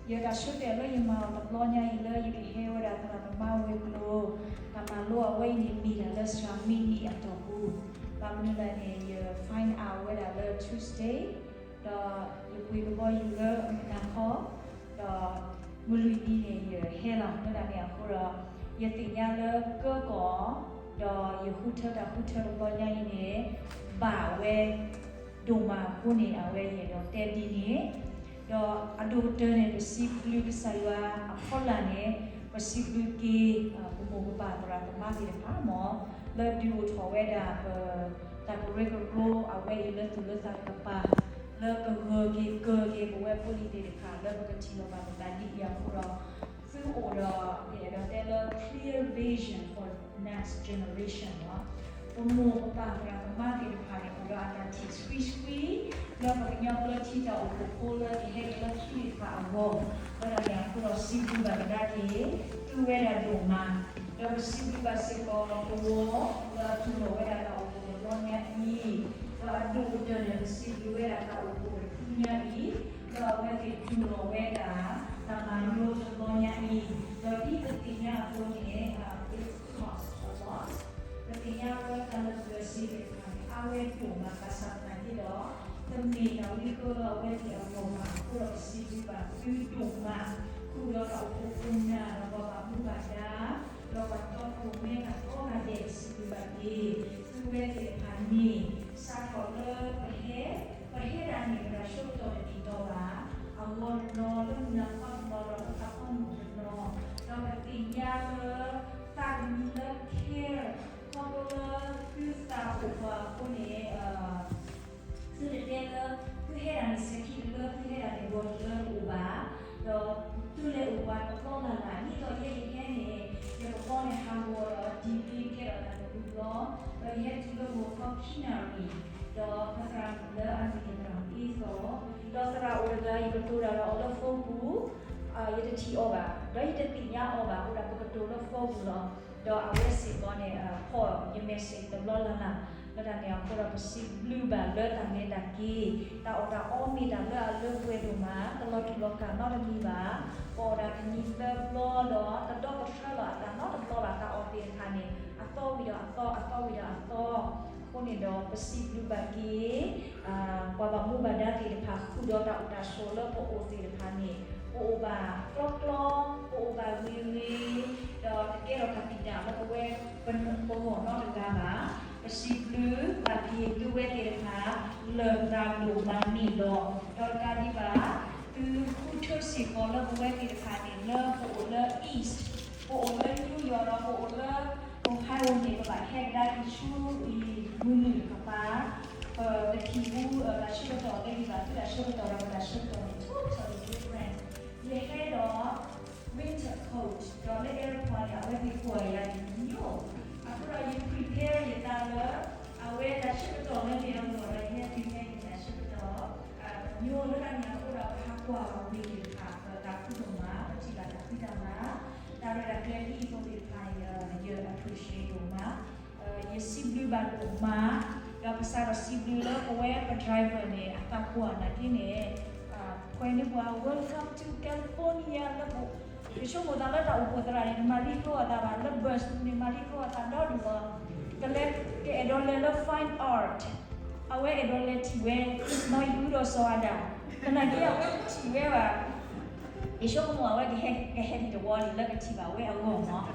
ယတၢ်ဆၢတဲာ်လၢယမၤအီၤတဘျီညါအံၤ လၢယကဟဲဝဲဒၣ်သရၣ်သမါဝဲၤကျိၤ, တၢ်မၤလိအဝဲအံၤန့ၣ် မ့ၢ်ဒၣ်လၢစှၤမံနံၤအတီၢ်ပူၤ, ဘၣ်မနုၤလဲၣ်န့ၣ် ယ find out ဝဲဒၣ်လၢ Tuesday ဒီးယပှ့ၤကဘီယူၤလၢမုၢ်နၤခီ, ဒီးမုၢ်လွံၢ်နံၤန့ၣ် ယဟဲလီၤ. လၢတၢ်န့ၣ်အဃိဒီး ယသ့ၣ်ညါလၢကၢကီၢ်, ဒီးယဃုထၢတၢ်ဃုထၢတဘျီညါအံၤန့ၣ် ဘၣ်ဝဲဒိၣ်မးအဃိန့ၣ် အဝဲယအဲၣ်ဒိးတဲဒ်န့ၣ်, ဒီးအဒိၣ်ကတၢၢ်န့ၣ် ပစံးဘျုးကစၢ်ယွၤအဖီလာ်န့ၣ် ပစံးဘျုးက့ၤ ပမိၢ်ပပၢ်သရၣ်သမါသ့ၣ်တဖၣ်မး လၢဒုးအိၣ်ထီၣ်ဝဲဒၣ်ပ တၢ်ကရၢကရိအဝဲအံၤလၢသူၣ်လၢသးတကပၤ, လၢကဂၢၢ်က့ၤကၢၢ်က့ၤပဝဲဖိလံၤသ့ၣ်တဖၣ် လၢပကထံၣ်လိာ်ဘၣ်ပသးဒ်အံၤအဃိဒီး သုအိၣ်ဒီး ယအဲၣ်ဒိးတဲလၢ clear vision for next generation လီၤ. ပမိၢ်ပပၢ်သရၣ်သမါသ့ၣ်တဖၣ်န့ၣ် အိၣ်ဒီးအတၢ်ထံၣ်ဆှံဆှံ လၢပကညီကျိာ်ထံတၢ်အိၣ်ဖှိၣ်ဖိလၢကဟဲက့ၤလၢခံသ့ၣ်တဖၣ်အဂီၢ်, လၢတၢ်န့ၣ်အဃိဒီးစံးဘျုးဘၣ်ကဒါက့ၤ သုဝဲဒၣ်ဒိၣ်မး, ဒီးပစံးဘျုးဘၣ်စ့ၢ်ကီးကဝီၤ လၢအတူၢ်လိာ်ဝဲဒၣ်တၢ်အိၣ်ဖှိၣ်တဘျီညါအံၤ, ဒီးအဒိၣ်ကတၢၢ်န့ၣ် ပစံးဘျုးဝဲဒၣ်တၢ်အိၣ်ဖှိၣ်တဖုညါအံၤ, ဒီးအဝဲသ့ၣ်တူၢ်လိာ်ဝဲဒၣ် တၢ်မၤလိတဘျီညါအံၤ, ဒီးဒ်ပသ့ၣ်ညါအသိးန့ၣ် it cost a lot. ပသ့ၣ်ညါလၢတၢ်လၢပှဲၤစ့သ့ၣ်တဖၣ်န့ၣ် အါဝဲဒိၣ်မး ဘၣ်ဆၣ်သနာ်က့ဒီး တမ့ၢ်တၢ်ဝံဃၢလၢအဝဲသ့ၣ်အဂီၢ်ဘၣ်အဃိဒီး ပစံးဘျုးဘၣ်သုဒိၣ်မး, ဃုာ်ဒီးတၢ်အိၣ်ဖှိၣ်ခိၣ်နၢ်ဒီးပှၤဘၣ်မူဘၣ်ဒါ, ဒီးပှၤတီခိၣ်ရိၣ်မဲတၢ်ကိးဂၤဒဲး ပစံးဘျုးဘၣ်က့ၤ သုဝဲသ့ၣ်တဖၣ်န့ၣ် စးထီၣ်လၢပဟဲ ပဟဲဒၣ်န့ၣ် ပတၢ်ဆၢကတီၢ်တဒ်သိးဘၣ်, အဂီၢ်တနီၤလၢမုၢ်နၤခီတနီၤဒီးလၢသးဖီမုၢ်တနီၤ, ဒီးပသ့ၣ်ညါလၢ သးတမံၤလၢ care ခီဖျိလၢသုသးအိၣ်ပှၤအဃိန့ၣ် သုတတဲလၢ သုဟဲဒၣ်န့ၣ် စဲၤခံတလၢ သုဟဲဒၣ်န့ၣ် ဂီၤတလၢတအိၣ်ဘၣ်, ဒီးသုလဲၤအိၣ်ပှၤတဘျီလၢ်လၢ် ဒ်သိးယဲယဟဲန့ၣ် ယကဘီန့ၣ်ဟးဂီၤဒီး degree ကဲထီၣ်တၢ်တဘျုးဘျီ, ဒီးယဟဲတုၤလၢဂီၤခီခံနၣ်ရံၣ်, ဒီးပသရၣ်မုၣ်လၢအမံၤန့ၣ်သရၣ်မုၣ်အ့သီ, ဒီးသရၣ်အိၣ်တဂၤ ယကတိၤတၢ်ဒီးအီၤလၢ phone ပူၤ, ယတထံၣ်အီၤဘၣ်, ဒီးယတသ့ၣ်ညါအီၤဘၣ်အဃိဒီး ပကတိၤလၢ phone ပူၤလီၤ. ဒီးအဝဲစ့ၢ်ကီးန့ၣ် ဖီၣ်ယ message တဘျီလၢ်လၢ်, လၢတၢ်န့ၣ်အဃိဒီး ပစံးဘျုးဘၣ်လၢတၢ်လဲၤတၢ်က့ၤ, တၢ်အီၣ်တၢ်အီမ့ၢ်တၢ်လၢအလၢပှဲၤဒိၣ်မး, တလီၤတူာ်လီၤကာ်နီတမံၤဘၣ်, ပအီၣ်ဒၣ်တနံၤသၢဘျီဒီး တဒီကထၢလီၤအသးနီတဘျီဘၣ်, တၢ်အီၣ်သ့ၣ်တဖၣ်န့ၣ် အသီဝံၤဒီးအသီ, အသီဝံၤဒီးအသီ, အဃိန့ၣ်ဒီး ပစံးဘျုးဘၣ်က့ၤ ပှၤဘၣ်မူဘၣ်ဒါသ့ၣ်တဖၣ် ဃုာ်ဒီးတၢ်အိၣ်တၢ်ဆိးလၢပအိၣ်သ့ၣ်တဖၣ်န့ၣ် ပအိၣ်ဘၣ်ကျီကျီ, ပအိၣ်ဘၣ်ဂ့ၤဂ့ၤ, ဒီးတကဲထီၣ်တၢ်သံၣ်တၢ်လၢပဝဲ ပဂီၢ်နီတဂၤဘၣ်. ပစံးဘျုးဘၣ်က့ၤသုဝဲသ့ၣ်တဖၣ် လၢာ်သးဒိၣ်မးန့ၣ်လီၤ. ဒီးတကးဒံးဘၣ် သုဃုထၢစ့ၢ်ကီးလၢပဝဲသ့ၣ်တဖၣ်န့ၣ် လၢပအိၣ်လၢ East, ပအိၣ်လၢ New York ဒီးပအိၣ်လၢ Ohio န့ၣ် ပဘၣ်ဟဲကဒါက့ၤဆူအံၤမုၢ်နုာ်တကပၤ, ပတထံၣ်ဘူးတၢ်ဆၢကတီၢ်လၢဂ့ၤဘၣ် သုတၢ်ဆၢကတီၢ်ဒီးပတၢ်ဆၢကတီၢ်န့ၣ် totally different. ယဟဲဒီး winter coat ဒီးလၢ airport န့ၣ် အဝဲသ့ၣ်ကွၢ်ယၤန့ၣ် မညိ, အဃိဒီးယ prepare ယသးလၢ အဝဲတၢ်ဆၢကတီၢ်လၢန့ၣ်အဂီၢ်ဒီး ယဟဲ prepare ယတၢ်ဆၢကတီၢ် မညိလၢတၢ်န့ၣ်အဃိဒီး ပဟးကွၢ်ဝဲသ့ၣ်တဖၣ် ပသးခုဒိၣ်မး, ပထံၣ်ဘၣ်တၢ်ဖံးတၢ်မၤ, တၢ်ရဲၣ်တၢ်ကျဲၤဒ်အံၤအသိးသ့ၣ်တဖၣ်န့ၣ် ယ appreciate ဒိၣ်မး, ယစံးဘျုးဘၣ်ဒိၣ်မး, ဒီးကစၢ်ဒီးစံးဘျုးလၢပဝဲပ driver န့ၣ် အသးကွၢ်နာ်က့န့ၣ် ခွဲးန့ၢ်ပှၤ Welcome to California လၢပ ယဆိကမိၣ်သးလၢတၢ်အိၣ်ဖှိၣ်သရၣ်န့ၣ် နမၤရံကျိအသးဘၣ်, လၢ bus ပူၤန့ၣ် မၤရံကျိအသးဒီဒူၣ်လီၤ. ကလဲၤကအဲၣ်ဒိးလဲၤလၢ fine art, အဝဲအဲၣ်ဒိးလဲၤထံၣ်ဝဲ နီၢ်အူဒီးစီၤအၤဒၣ်, သနာ်က့အဝဲတထံၣ်ဝဲဘၣ်. ယဆိကမိၣ်အဝဲကဟဲ ကဟဲဒံးတဝီန့ၣ် လၢကထံၣ်ဘၣ်ဝဲအဂီၢ်မး.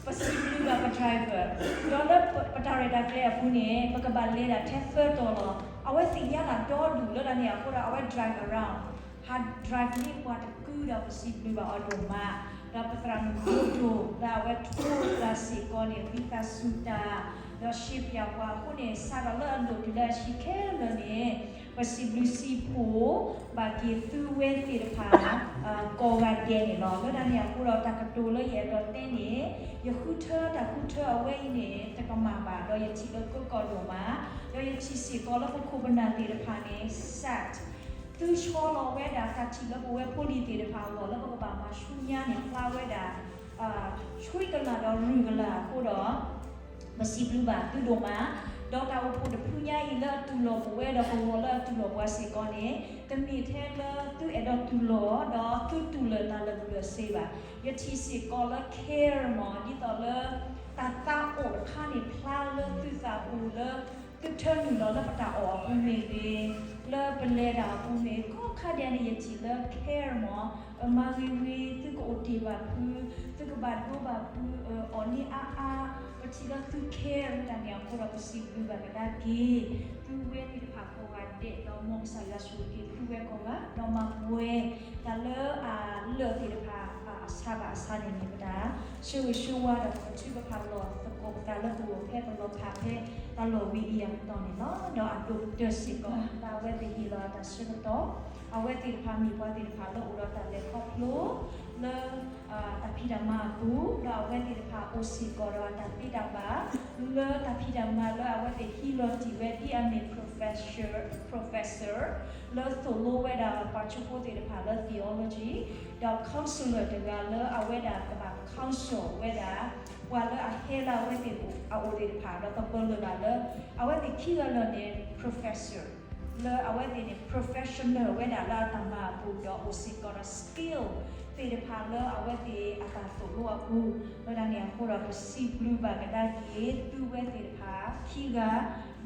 ပစံးဘျုးဘၣ်ပ driver, ဒီးလၢပတၢ်ရဲၣ်တၢ်ကျဲၤအပူၤန့ၣ် ပကဘၣ်လဲၤဒၣ်ထဲသၢတီၤလီၤ. အဝဲသ့ၣ်ညါလၢ်ဒီဒူၣ်လၢတၢ်န့ၣ်အဃိဒီး အဝဲ drive around, ဟး drive န့ၢ်ပှၤတကုဒီး ပစံးဘျုးဘၣ်အီၤဒိၣ်မး, ဒီးပသရၣ်မုၣ်ဒိၣ်ဒိၣ် လၢအဝဲထိၣ်သးစ့ၢ်ကီးန့ၣ် ဝံသးစူၤတၢ် ဒီးရှင်းပြပှၤအဃိန့ၣ် စးထီၣ်လၢအဒိၣ်တုၤလၢအဆံးခဲလၢာ်န့ၣ် ပစံးဘျုးစံးဖှိၣ်ဘၣ်က့ၤသုဝဲသ့ၣ်တဖၣ် ကိးဂၤဒဲးန့ၣ်လီၤ. လၢတၢ်န့ၣ်အဃိဒီး တၢ်ကတိၤလၢယအဲၣ်ဒိးတဲန့ၣ် ယဃုထၢတၢ်ဃုထၢအဝဲအံၤန့ၣ် တကမၣ်ဘၣ် ဒီးယထံၣ်လၢကီကီၢ်ဒိၣ်မး, ဒီးယထံၣ်စ့ၢ်ကီးလၢပခိၣ်ပနၢ်သ့ၣ်တဖၣ်န့ၣ် စး သုဆှီလီၤဝဲဒၣ်တၢ်ထံၣ်လၢပဝဲဖိလံၤသ့ၣ်တဖၣ်အဂီၢ် လၢပကဘၣ်မၤဆူညါန့ၣ် ဖျါဝဲဒၣ် ဆံကလးဒီးရူၢ်ကလးအဃိဒီး ပစံးဘျုးဘၣ်သုဒိၣ်မး, ဒီးတၢ်အိၣ်ဖှိၣ်တဖုညါအံၤလၢအတူၢ်လိာ်ပဝဲဒီးပဂီၢ်လၢအတူၢ်လိာ်ပှၤစ့ၢ်ကီးန့ၣ် တမ့ၢ်ထဲလၢသုအဲၣ်ဒိးတူၢ်လိာ် ဒီးသုတူၢ်လိာ်တၢ်လၢာ်ဘူၣ်လၢာ်စ့ဘၣ်. ယထံၣ်စ့ၢ်ကီးလၢ care မ့ၢ် ဒ်သိးလၢ တၢ်သးအိၣ်တခါန့ၣ်ဖျါလၢသုသးပူၤလၢ သုထၢနုာ်လီၤလၢပတၢ်အီၣ်အပူၤမ့ၢ်ဂ့ၤ, လၢပလဲၤတၢ်အပူၤမ့ၢ်ဂ့ၤ, ကိးခါဒဲးန့ၣ် ယထံၣ်လၢ care မ့ၢ် မၤဂ့ၤဂ့ၤ သုကအိၣ်တ့ၢ်ဘၣ်ဖု, သုကဘၣ်ဒိဘၣ်ဖု, အီၣ်န့ၢ်အါအါ, ပထံၣ်လၢသု care လၢတၢ်န့ၣ်အဃိဒီး ပစံးဘျုးဘၣ်ကဒါက့ၤ သုဝဲသ့ၣ်တဖၣ်ကိးဂၤဒဲး ဒီးမ်ကစၢ်ယွၤဆိၣ်ဂ့ၤက့ၤသုဝဲကိးဂၤ ဒီးမၤပှဲၤ တၢ်လၢအလၢာ်သ့ၣ်တဖၣ် အဆါဘၣ်အဆါန့ၣ်န့ၣ် ပတၢ်ဆၢဂ့ၤဆၢဝါဒီးပကထုကဖၣ်လီၢ်သကိးပသးလၢပဂီၢ်ဖဲပလီၢ်ဖးဖဲတၢ်လီၢ်ဝံၤအံၤအကတီၢ်န့ၣ်လီၤ. ဒီးအဒိၣ်ကတၢၢ်စ့ၢ်ကီး လၢအဝဲသ့ၣ်ဟ့ၣ်လီၤအတၢ်ဆၢကတီၢ်, အဝဲသ့ၣ်တဖၣ်မ့ၢ်ပှၤသ့ၣ်တဖၣ်လၢအိၣ်ဒီးတၢ်လဲၤခီဖျိ လၢ တၢ်ဖံးတၢ်မၤအပူၤ, ဒီးအဝဲသ့ၣ်တဖၣ်အိၣ်စ့ၢ်ကီးဒီးအတၢ်သ့တၢ်ဘၣ် လၢတၢ်ဖံးတၢ်မၤလၢအဝဲသ့ၣ်ဟံးလီၤတံၢ်ဝဲဒ်အမ့ၢ် professor, professor လၢသိၣ်လိဝဲဒၣ်ပှၤခရံာ်ဖိသ့ၣ်တဖၣ်လၢ theology, ဒီး counselor တဂၤလၢအဝဲဒၣ်ကဘၣ် counsel ဝဲဒၣ် ပှၤလၢအဟဲလၢအဝဲသ့ၣ်အအိၣ်သ့ၣ်တဖၣ် ဒီးပပၢၢ်လၢာ်ဘၣ်လၢ အဝဲသ့ၣ်ခံဂၤလၢာ်န့ၣ် professor လၢအဝဲသ့ၣ်န့ၣ် professional ဝဲဒၣ်လၢအတၢ်မၤအပူၤ ဒီးအိၣ်စ့ၢ်ကီးဒီး skill သ့ၣ်တဖၣ်လၢအဝဲသ့ၣ်အတၢ်သိၣ်လိအပူၤ, လၢတၢ်န့ၣ်အဃိဒီး ပစံးဘျုးဘၣ်ကဒါက့ၤ သုဝဲသ့ၣ်တဖၣ်ခံ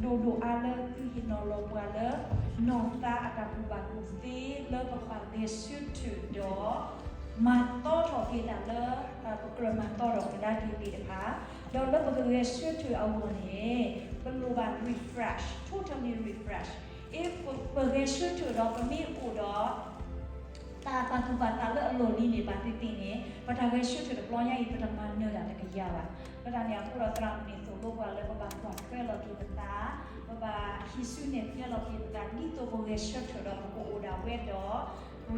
ဂၤ ဒိၣ်ဒိၣ်အါလၢသုဟ့ၣ်နီၤလီၤပှၤလၢ နီၢ်သးအတၢ်ကူၣ်ဘၣ်ကူၣ်သ့ လၢပကဘၣ်ဂဲၤဆၢထၢၣ်ဒီး မၤသီထီၣ်က့ၤတၢ်လၢ ပကြၢးမၤသီထီၣ်ကဒါက့ၤသ့ၣ်တဖၣ်, ဒီးလၢပကဂဲၤဆၢထၢၣ်အဂီၢ်န့ၣ် ပလိၣ်ဘၣ် refresh, totally refresh. ပဂဲၤဆၢထၢၣ်ဒီးပမ့ၢ်အိၣ်ဒီး တၢ်ပာ်သူၣ်ပာ်သးလၢအလီၢ်လံၤန့ၣ် ဘၣ်သ့ၣ်သ့ၣ်န့ၣ် ပတၢ်ဂဲၤဆၢထၢၣ်တဘျီညါအံၤ ပတမၤနၢၤတၢ်တကယၤဘၣ်. လၢတၢ်န့ၣ်အဃိဒီး သရၣ်မုၣ်န့ၣ်သိၣ်လိပှၤလၢပဘၣ်ကွၢ်ထွဲလီၤက့ၤပသး, ပဘၣ်ဟံးစုနဲၣ်ကျဲလီၤက့ၤပသး ဒ်သိးပဂဲၤဆၢထၢၣ်ဒီးပကအိၣ်ဒၣ်ဝဲဒီး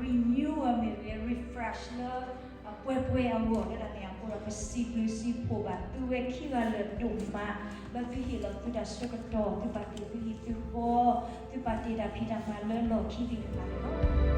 renew မ့ၢ်ဂ့ၤ refresh လၢ ပှဲၤပှဲၤအဂီၢ် လၢတၢ်န့ၣ်အဃိဒီး ပစံးဘျုးစံးဖှိၣ်ဘၣ်သုဝဲခံဂၤလၢာ်ဒိၣ်မး လၢသုဟ့ၣ်လီၤသုတၢ်ဆၢကတီၢ် သုပာ်တ့ၢ်သုဟံၣ်သုဃီ သုပာ်တ့ၢ်တၢ်ဖံးတၢ်မၤလၢလီၢ်ခံသ့ၣ်တဖၣ်န့ၣ်လီၤ.